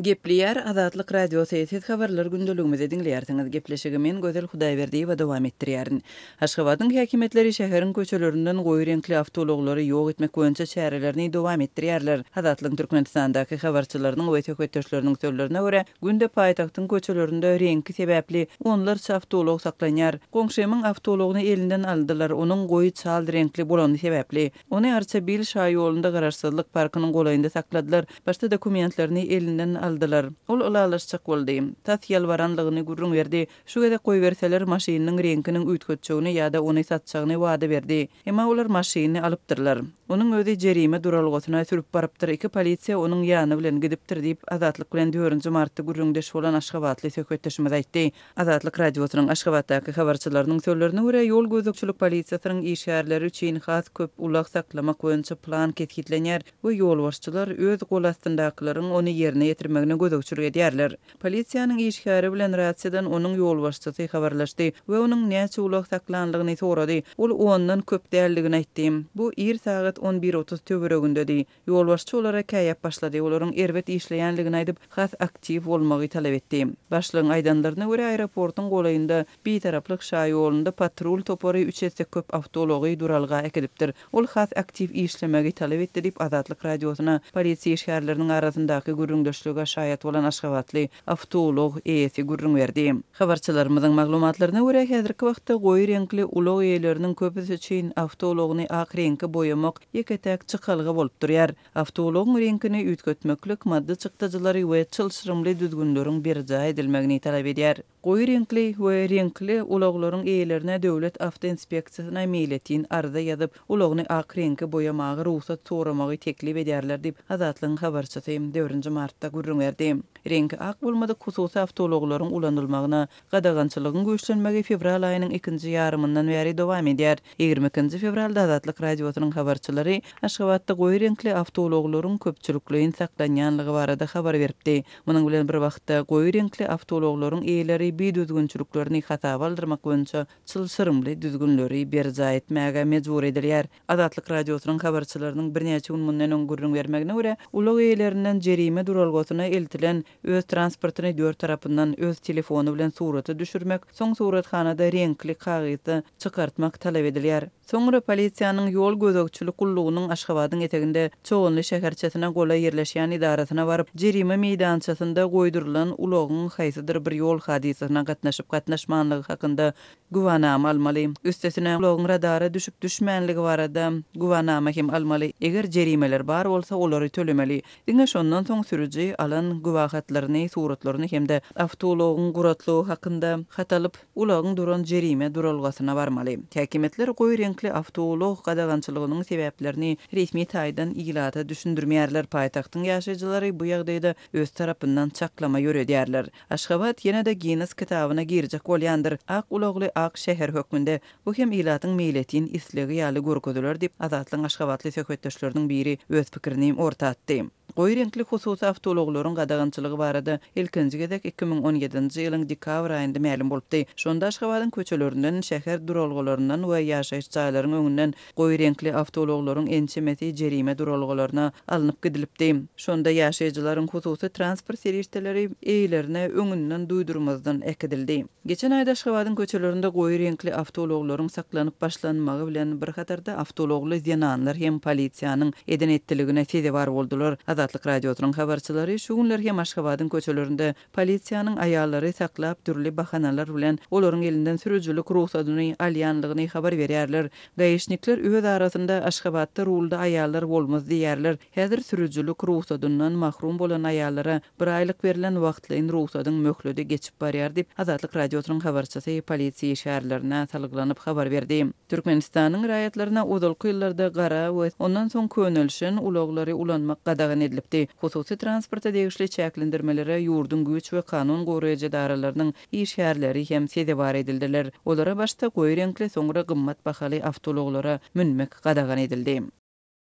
Gepleýär Azatlyk Radiosy, Siz Habarlar gündeligimizi diňleýärsiňiz. Gepleşigi men Gözel Hudaýberdiýewa dowam etdirýärin. Aşgabadyň häkimiýetleri şäheriň köçelerinden goýy reňkli awtoulaglary ýok etmek boýunça çärelerini dowam etdirýärler. Azatlygyň Türkmenistandaky habarçylarynyň we söhbetdeşleriniň sözlerine görä, günde paýtagtyň köçelerinde reňki sebäpli onlarça awtoulag saklanýar. Goňşymyň awtoulagyny elinden aldylar, onuň goýy çal reňkli bolany sebäpli. Ony Arçabil şaýolunda Garaşsyzlyk parkynyň golaýynda sakladylar. Başda dokumentlerini elinden aldylar. Ol ylalaşjak boldy. Tas ýalbaranlygyny gürrüň berdi. Şu gezek goýberseler maşynynyň reňkiniň üýtgetjegini ýa-da ony satjagyny wada berdi. Emma olar maşynyny alypdyrlar. Onuň özi jerime duralgasyna sürüp barypdyr, iki polisiýa onuň ýany bilen gidipdir diýip, Azatlyk bilen dördünji martda gürrüňdeş bolan aşgabatly söhbetdeşimiz aýtdy. Azatlyk Radiosynyň Aşgabatdaky habarçylarynyň sözlerine görä, ýol gözegçilik polisiýasynyň işgärleri üçin has köp ulag saklamak boýunça plan kesgitlenýär we ýolbaşçylar öz gol astyndakylaryň ony ýerine ýetirmegine gözegçilik edýärler. Polisiýanyň işgäri bilen rasiýadan onuň ýolbaşçysy habarlaşdy we onuň näçe ulag saklanlygyny sorady. Ol ondan köp däldigini aýtdy. Bu ir sagat on bir 30 töweregindedi. Ýolbaşçy olara käýäp başlady, olaryň erbet işleýänligini aýdyp, has aktiw bolmagy talap etdi. Başlygyň aýdanlaryna görä, aeroportuň golaýynda, Bitaraplyk şaýolunda patrul topary üç esse köp awtoulagy duralga äkidipdir. Ol has aktiw işlemegi talap etdi diýip, Azatlyk Radiosyna polisiýa işgärleriniň arasyndaky gürrüňdeşlige şaýat bolan aşgabatly awtoulag eýesi gürrüň berdi. Habarçylarymyzyň maglumatlaryna görä, häzirki wagtda goýy reňkli ulag eýeleriniň köpüsi üçin awtoulagyny ak reňke boýamak ýeke-täk çykalga bolup durýar. Awtoulagyň reňkini üýtgetmeklik maddy çykdajylary we çylşyrymly düzgünleriň berjaý edilmegini talap edýär. Goýy reňkli we reňkli ulaglaryň eýelerine Döwlet awtoinspeksiýasyna meýletin arza ýazyp, ulagyny ak reňke boýamaga rugsat soramagy teklip edýärler diýip, Azatlygyň habarçysy dördünji martda gürrüň berdi. Reňki ak bolmadyk hususy awtoulaglaryň ulanylmagyna gadagançylygyň güýçlenmegi fewral aýynyň ikinji ýarymyndan bäri dowam edýär. 22 fewralda Azatlyk Radiosynyň habarçylary Aşgabatda goýy reňkli awtoulaglaryň köpçülikleýin saklanýanlygy barada habar beripdi. Munuň bilen bir wagtda, goýy reňkli awtoulaglaryň eýeleri bidüzgünçiliklerini hasaba aldyrmak boýunça çylşyrymly düzgünleri berjaý etmäge mejbur edilýär. Azatlyk Radiosynyň habarçylarynyň birnäçe gün mundan öň gürrüň bermegine görä, ulag eýelerinden jerime duralgasyna eltilen öz transportyny dört tarapyndan öz telefony bilen surata düşürmek, soň surathanada reňkli kagyzda çykartmak talap edilýär. Soňra polisiýanyň ýol gözegçilik gullugynyň Aşgabadyň eteginde Çoganly şäherçesine golaý ýerleşýän edarasyna baryp, jerime meýdançasynda goýdurylan ulagyň haýsydyr bir ýol hadysasyna gatnaşyp-gatnaşmanlygy hakynda güwanama almaly. Üstesine, ulagyň radara düşüp-düşmänligi barada güwanama hem almaly, eger jerimeler bar bolsa, olary tölemeli. Diňe şondan soň sürüji alan güwahatlaryny, suratlaryny hem-de awtoulagyň guratlygy hakynda hat alyp, ulagyň duran jerime duralgasyna barmaly. Häkimiýetler goýy reňkli awtoulag gadagançylygynyň sebäplerini resmi taýdan ilata düşündirmeýärler, paýtagtyň ýaşaýjylary bu ýagdaýda öz tarapyndan çaklama ýöredýärler. Aşgabat ýene-de Ginnes kitabyna girjek bolýandyr, ak ulagly ak şäher hökmünde. Bu hem ilatyň meýletin islegi ýaly görkeziler diýip, Azatlygyň aşgabatly söhbetdeşleriniň biri öz pikirini orta atdy. Goýy reňkli hususy awtoulaglaryň gadagançylygy barada ilkinji gezek 2017-nji ýylyň dekabr aýynda mälim bolupdy. Şonda Aşgabadyň köçelerinden, şäher duralgalaryndan we ýaşaýyş jaýlaryň öňünden Goýy reňkli awtoulaglaryň ençemesi jerime duralgalaryna alnyp gidilipdi. Şonda ýaşaýjylaryň hususy transport serişdeleri eýelerine öňünden duýdurmazdan äkidildi. Geçen aýda Aşgabadyň köçelerinde goýy reňkli awtoulaglaryň saklanyp başlanmagy bilen bir hatarda awtoulagly zenanlar hem polisiýanyň eden-etdiligine sezewar boldular. Azatlyk Radiosynyň habarçylary şu günler hem Aşgabadyň köçelerinde Polisiýanyň aýallary saklap, dürli bahanalar bilen olaryň elinden sürüjilik rugsadyny alýanlygyny habar berýärler. Gaişnikler öz arasynda Aşgabatda rulda aýallar bolmaz diýýärler. Häzir sürüjilik rugsadyndan mahrum bolan aýallara bir aýlyk berlen wagtlaýyn rugsadyň möhledi geçip barýar diýip, Azatlyk Radiosynyň habarçysy polisiýa işgärlerine salgylanyp habar berdi. Türkmenistanyň raýatlaryna ozalky ýyllarda gara we ondan soň könelişen ulaglary ulanmak gadagan edilipdi. Hususy transporta degişli çäklendirmelere ýurduň güýç we kanun goraýjy edaralarynyň işgärleri hem sezewar edildiler. Olara başda goýy reňkli, soňra gymmat bahaly awtoulaglara münmek gadagan edildi.